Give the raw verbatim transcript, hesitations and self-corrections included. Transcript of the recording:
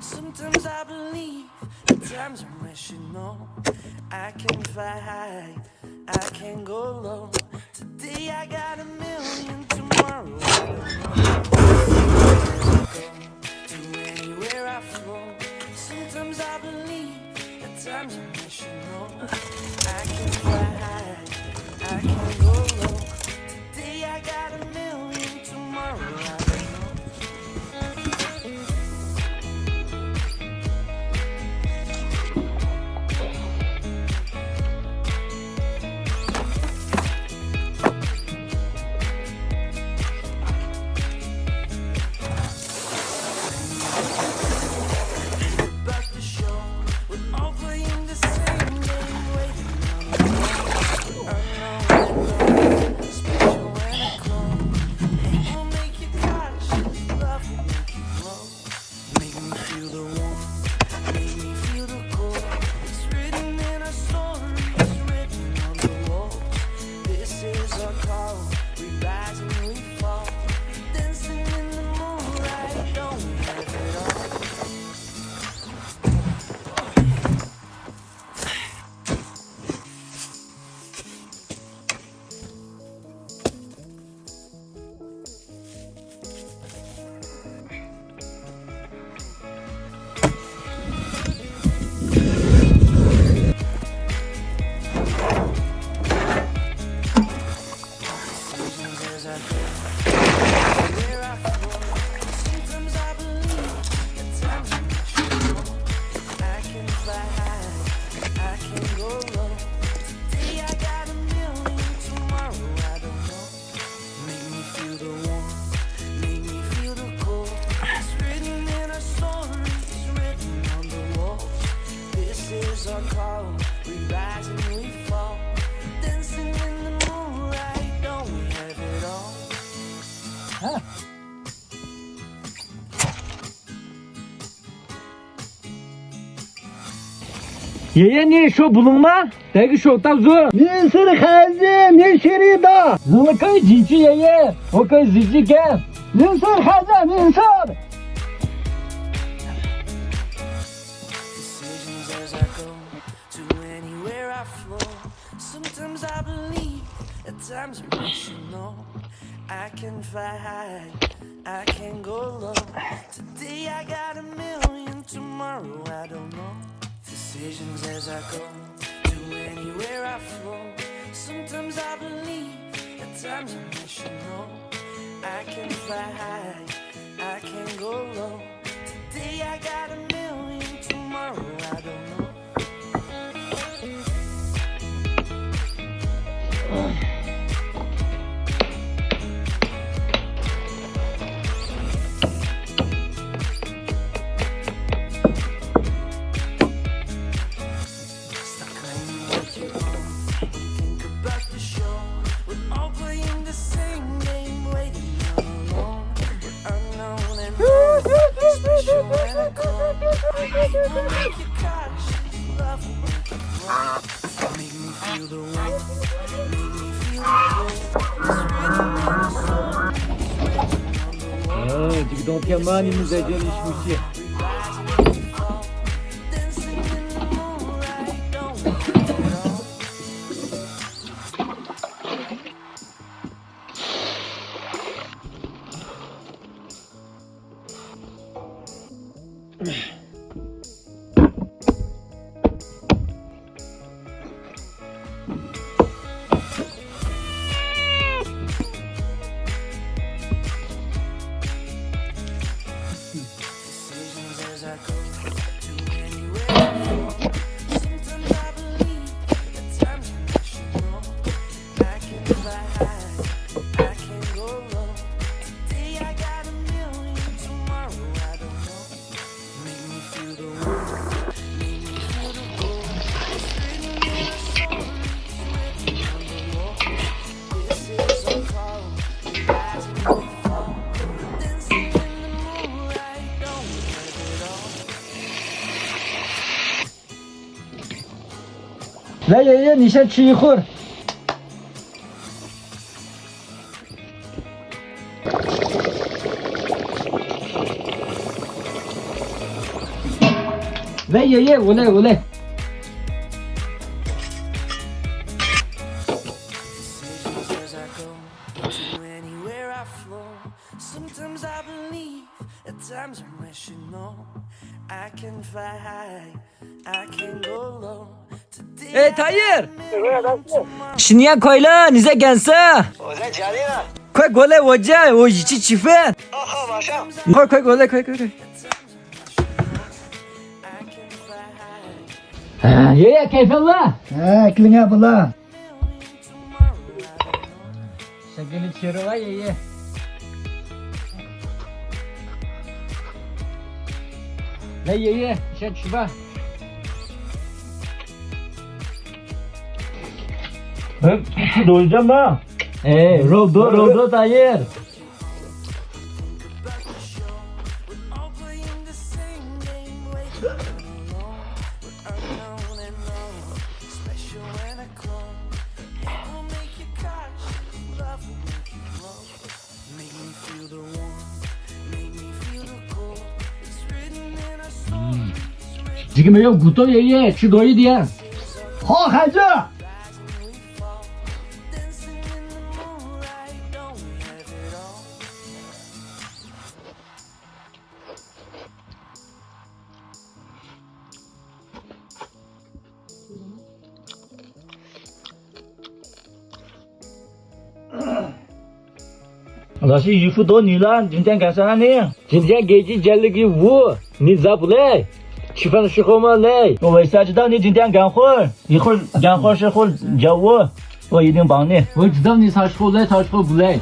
Sometimes I believe, at times I'm rational. I can fly high, I can go low. Today I got a million, tomorrow I don't know. To anywhere I flow. Sometimes I believe, at times I'm rational. I can fly high, I can go low. Today I got a million, tomorrow I don't know. Make me feel the warmth, make me feel the cold. It's written in our stories, written on the walls. This is our call. We rise and we fall. Dancing in the moonlight, don't we have it all? Make me feel the warmth, make me feel the cold. It's written in our stories, written on the walls. This is our call. We rise and we fall. Dancing in the moonlight, don't we have it all? يەيە نى شو بۇلۇڭما؟ دەگە شو تاۋزۇ. نىنسىر خەزى نىشىرىدا. زىڭلىكاي جىنچى يەيە. ۋوكاي زىجىگە. نىنسىر خەزە نىنسىر. Decisions as I go to anywhere I flow. Sometimes I believe, at times I'm rational. I can fly high, I can go low. Today I got a million, tomorrow I don't know. Decisions as I go to anywhere I flow. Sometimes I believe, at times I'm rational. I can fly high, I can go low. Today I got a million, tomorrow I don't know. Think about the show. We're all playing the same game, waiting all alone. We're unknown and lonely, special and a clone. Hate will make you cautious, love will make you grow. Make me feel the warmth, make me feel the cold. It's written in the stories, written on the walls. اه، ديك دونك يا ماني مزاجة لي شمشي. Make me ۋەي، يە، يە، نىشان چۈشى يۇقۇر. ۋەي، يە، يە، ۋولەي، ۋولەي. Sometimes I believe, at times I'm rational. I can fly high, I can go low. ئەي تايىر! شىنياڭ كويلا، نىزە گەنسە؟ 我在家里呢。快过来我家，我一起吃饭。好，好，马上。快快过来，快快快。ھە، يە، يە، كەيپىڭلار؟ ھە، كېلىڭە بالام. شەكىلى چىرىغا يېيە. لا يېيە، شەك شۇبا. دويجام با. ئەي، رولدو، رولدو، تايىر. جىگىم يوق، گۇتو يېيە، چۈ دويى دېيە. ھا، خەجە! لاش ژ ف ت ن ل ن ج ن ت ي ن گ س ن ن ن ج ن ت ي ن ج ج ل ج و ن ز ب ل ي ش ف ن ش خ م ل ي و ي س ج د ن ج ن ت ي ن ج ن خ ر ي خ ر ج ن خ ر ش خ ر ج و و ي د ن ب ن ن و ج د ن س ش خ ل ي س ش خ ب ل ي